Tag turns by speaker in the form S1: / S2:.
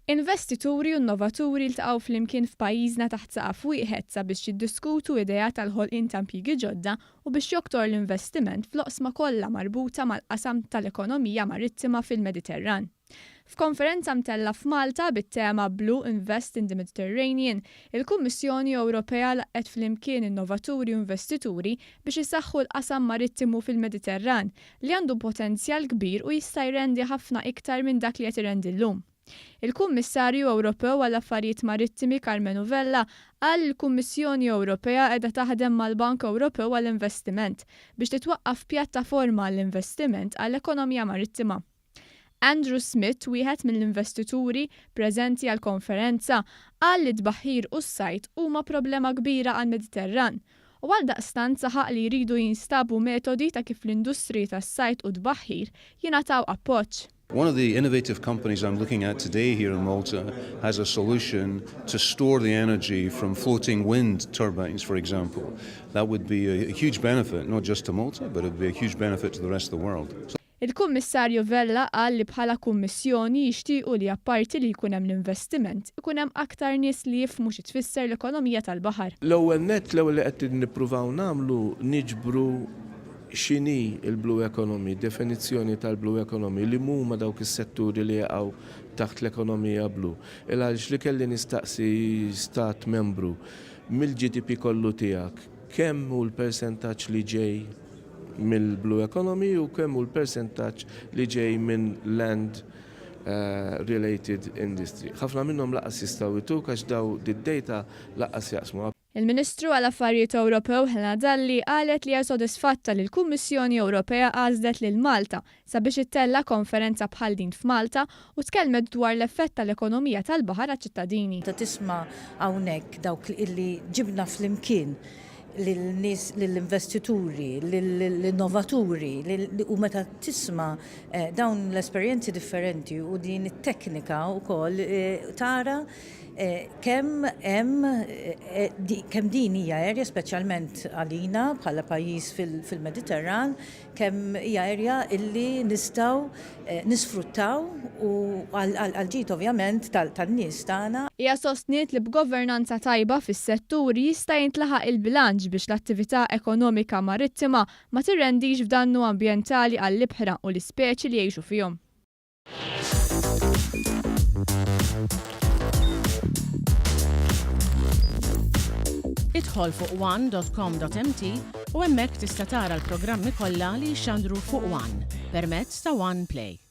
S1: Investituri u innovaturi ltaqgħu flimkien f'pajjiżna taħt saqaf wieħed sabiex jiddiskutu ideat għall-ħolqien ta' impjiegi ġodda u biex joktor l-investiment fl-oqsma kollha marbuta mal-qasam tal-ekonomija marittima fil-Mediterran. F'konferenza mtellgħa f'Malta bit-tema Blue Invest in the Mediterranean, il-Kummissjoni Ewropea laqqgħet flimkien innovaturi u investituri biex isaħħu l-qasam marittimu fil-Mediterran li għandu potenzjal kbir u jista' jrendi ħafna iktar minn dak li qed irendi llum. Il-Kummissarju Ewropew għall-Affarijiet Marittimi Karmenu Vella qal li l-Kummissjoni Ewropea qiegħda taħdem mal-Bank Ewropew għall-Investiment biex titwaqqaf pjattaforma għall-investiment għall-ekonomija marittima. Andrew Smith, wieħed mill-investituri preżenti għall-konferenza, qal li t-tbaħħir u s-sajd huma problema kbira għall-Mediterran u għaldaqstant saħaq li jridu jinstabu metodi ta' kif l-industriji tas-sajd u t-tbaħħir jingħataw appoġġ.
S2: One of the innovative companies I'm looking at today here in Malta has a solution to store the energy from floating wind turbines, for example. That would be a, a huge benefit, not just to Malta, but it would be a huge benefit to the rest of the world. So
S1: Il-Kummissarju Vella qal li bħala Kummissjoni jixtiequ li apparti li jkun hemm l-investiment, ikun hemm aktar nies li jifhmu xi tfisser l-ekonomija tal-baħar.
S3: L-ewwel nett l-ewwel li qed nippruvaw nagħmlu niġbru X'inhi l-blue economy, definizzjoni tal-blue economy, liem huma dawk is-setturi li jaqgħu taħt l-ekonomija blu? Il għaliex li kelli nistaqsi stat membru, mill-GDP kollu tiegħek, kemm hu l-persentaġġ li ġej mill-blue economy u kemm hu l-persentaġġ li ġej minn land related industry. Ħafna minnhom lanqas jistgħu jtuk għax daw did-data lanqas jaqsmuha.
S1: Il-Ministru għal Affarijiet Ewropew Helena Dalli qalet li hija sodisfatta li l-Kummissjoni Ewropea għażlet lil Malta sabiex ittella' konferenza bħal din f'Malta u tkellmet dwar l-effett tal-ekonomija tal-baħar għaċ-ċittadini.
S4: Meta tisma' hawnhekk dawk illi ġibna flimkien lil nies, lill-investituri, lill-innovaturi, u meta tisma' dawn l-esperjenzi differenti u din it-teknika wkoll tara Kemm hemm kemm din hija area speċjalment għalina bħala pajjiż fil-Mediterran, kemm hija area illi nistgħu nisfruttaw u għall-ġid ovvjament tan-nies tagħna.
S1: Hija sostniet li b'governanza tajba fis-settur jista' jintlaħaq il-bilanċ biex l-attività ekonomika marittima ma tirrendix f'dannu ambjentali għall-ibħra u l-ispeċi li jgħixu fihom.
S5: Idħol fuq one.com.mt u hemmhekk tista' tara l-programmi kollha li jixxandru fuq One permezz ta' One Play.